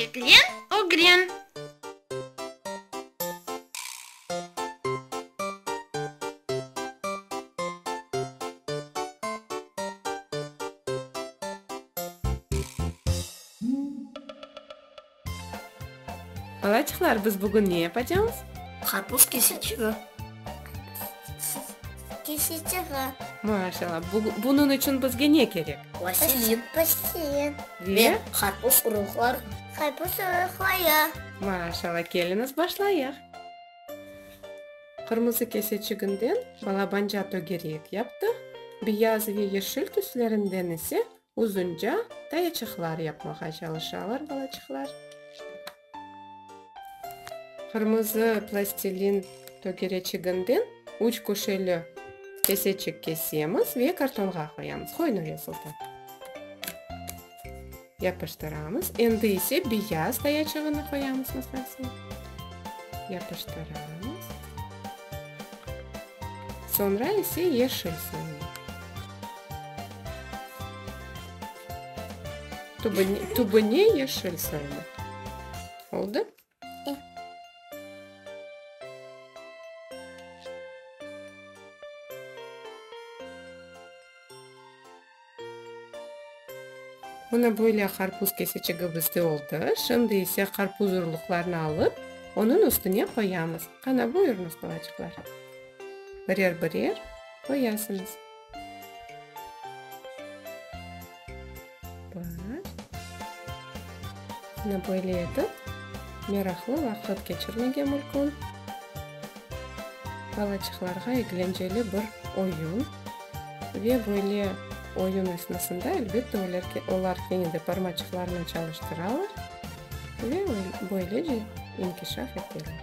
Eglen, ögren! Balaçıqlar, biz bugün ne yapacamız? Qarpuz keseçigi. Keseçigi. Maşallah. Bunıñ içün bizge ne kerek? Vaselin. Vaselin. Ve? Qarpuz uruqları. Qarpuz uruqları. Maşallah, keliñiz başlayıq. Qırmızı keseçiginden balabanca tögerek yaptıq, beyaz ve yeşil tüslerinden ise uzunca tayaçıqlar yapmağa çalışalar balaçıqlar. Qırmızı plastilin tögereçiginden üç köşeli keseçik kesemiz ve kartonğa qoyamız. Qoy, Nuriye Sultan. Yapıştıramız. Endi ise beyaz tayaçığını qoyamız masasına. Yapıştıramız. Soñra ise yeşil soyunı. Tübüne, tübüne yeşil soyunı. Oldı? Mına böyle qarpuz keseçigi bizde oldı. Şimdi ise qarpuz urluqlarını alıp, onıñ üstüne qoyamız. Qana, buyurıñız, balaçıqlar. Birer-birer qoyasıñız. Bir. Mına böyle etip, meraqlı vaqıt keçirmege mülkün. Balaçıqlarğa eglenceli bir oyun. Ve böyle oyun esnasında, elbette, olar kene de parmaçıqlarını çalıştıralar ve böylece inkişaf eteler.